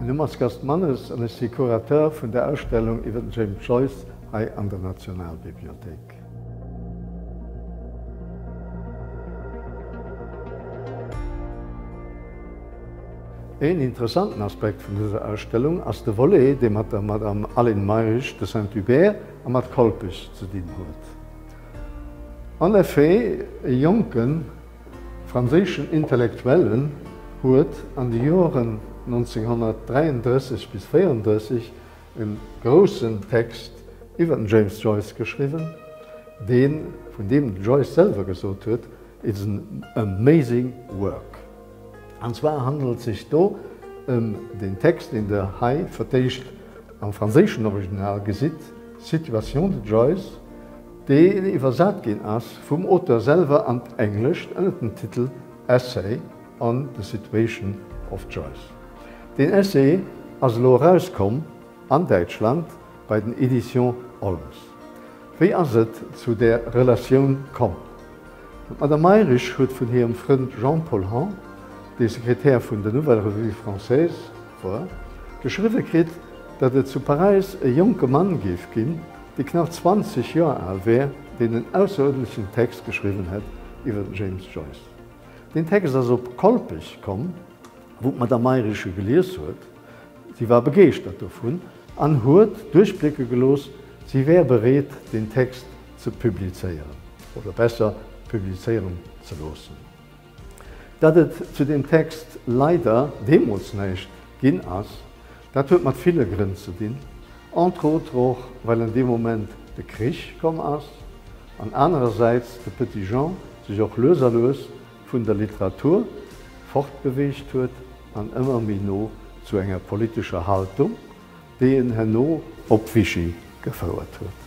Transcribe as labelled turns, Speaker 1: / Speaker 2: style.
Speaker 1: Mäin Numm ass Gast Mannes an ech si Curateur vun der Ausstellung iwwer den James Joyce hei an der Nationalbibliothéik. Een interessanten Aspekt vun dëser Ausstellung ass de Volet, dee mat der Madame Aline Mayrisch de Saint-Hubert a mat Kolpech ze dinn huet. En effet, e jonke franséischen Intellektuellen huet an de Joren 1933 bis 34 e groussen Text iwwer den James Joyce geschriwwen, dee vun deem den Joyce selwer gesot huet, It's an amazing work. An zwar handelt et sech do ëm den Text, deen Der hei fir d'éischt am franséischen Original gesitt, Situation de Joyce, deen iwwersat ginn ass vum Auteur selwer an d'Englescht ënner dem Titel Essay on the Situation of Joyce. Deen Essay ass elo erauskomm an Däitschland bei den Editions Olms. Wéi ass et zu där Relatioun komm? D'Madame Mayrisch huet vun hirem Frënd Jean-Paul Hahn, dee Sekretär vun der Nouvelle Revue Française war, geschriwwe kritt, datt et zu Paräis e jonke Mann géif ginn, dee knapp 20 Joer al wär, deen en ausseruerdentlechen Text geschriwwen hätt iwwer den James Joyce. Deen Text ass op Kolpech komm, wou d'Madame Mayrisch e gelies huet. Si war begeeschtert dovun an huet duerchblécke gelooss, si wär bereet, deen Text ze publizéieren, oder besser, publizéieren ze loossen. Datt et zu deem Text leider deemools näischt ginn ass, dat huet mat ville Grënn ze dinn, entre autres och, well an deem Moment de Krich komm ass an anerersäits de Petitjean sech och lues a lues vun der Literatur fortbeweegt huet an ëmmer méi no zu enger politescher Haltung, déi en herno op Vichy gefouert huet.